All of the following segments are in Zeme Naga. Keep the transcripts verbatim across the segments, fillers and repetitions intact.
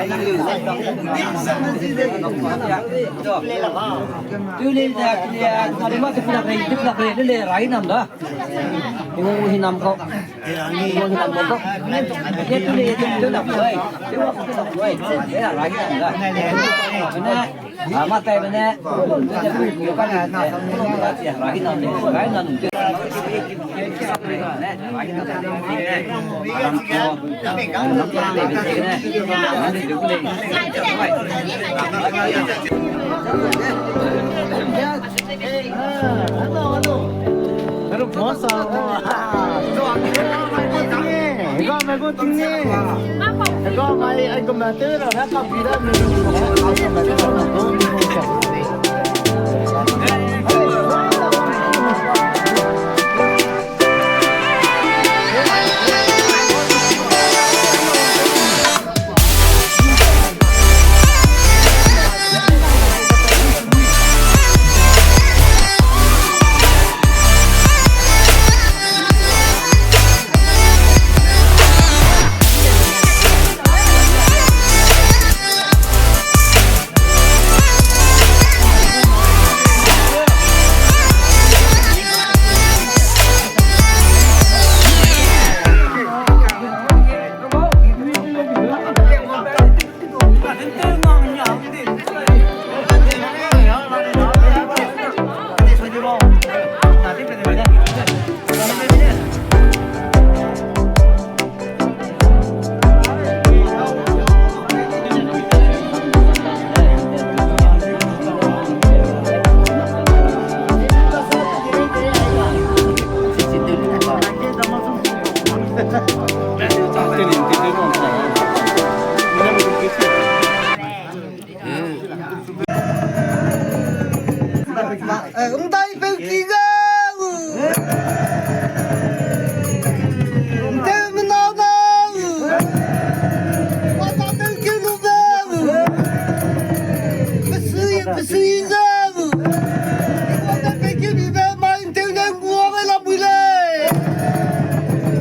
Tui le da, tui le, tari ma tui lak rei, tui lak rei, le le rai nam da. Ngu hi nam ko. Ngu hi nam ko. Ye tui le, tui lak rei. Tui lak rei, tui lak rei, le rai nam da. Ne, a, ma tai ne. Rai nam ne, rai nam. Eh, ’ndai peu ki gau. ’Nteumena gau. Wata peu ki lu gau. Pesui, pesui gau. Wata peu ki bi be mai ’nteu ne ngua ge lam bui lei.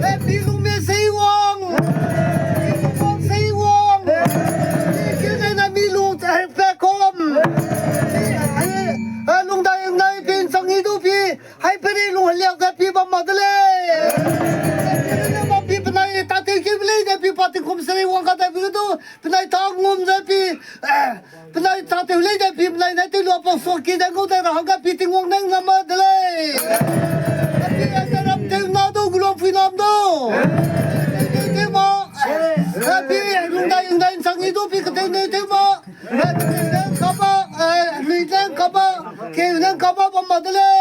Happy Lungme Seiwang. Happy Lungme Seiwang. Happy Lungme Seiwang. Pe kom. Ai, ai, lungdai, lungdai, pin chang i du pi. Hai peri lung heliak ze pi bam ma de lei. Peri lung bam pi penai, ta teu ki lei de pi pa tingkum seri wang ka de pi du. Penai ta ngum ze pi. Eh, penai ta teu lei de pi, penai nai teu lua pa so ki de ngau de ra hang ka pi ting wang neng na ma de lei. Pi ai de ram teu na du, gulong pui nam du. Teu ma. Happy, lungdai, lungdai, chang i du pi keteu ne teu ma. Happy, leng kaba, eh, lui leng kaba, keu leng kaba bam ma de lei.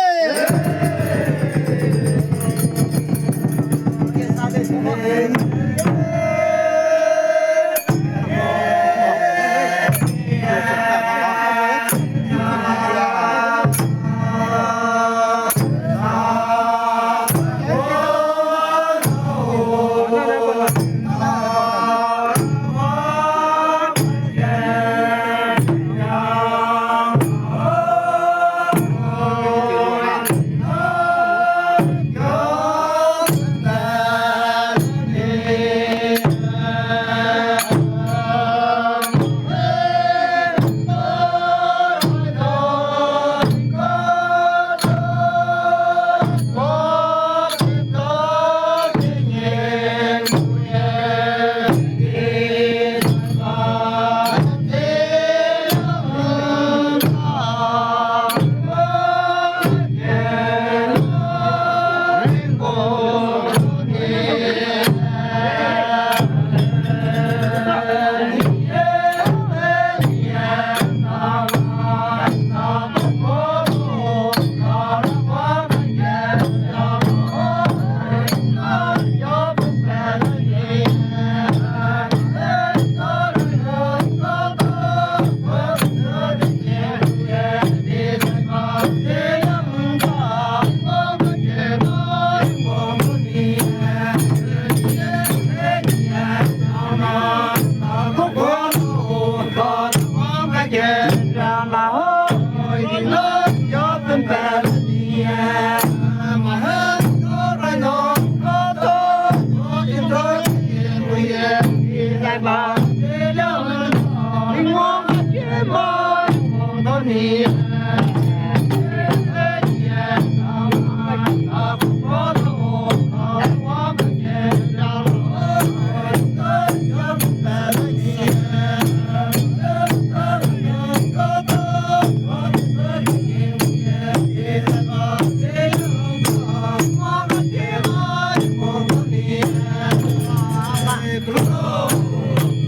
ni,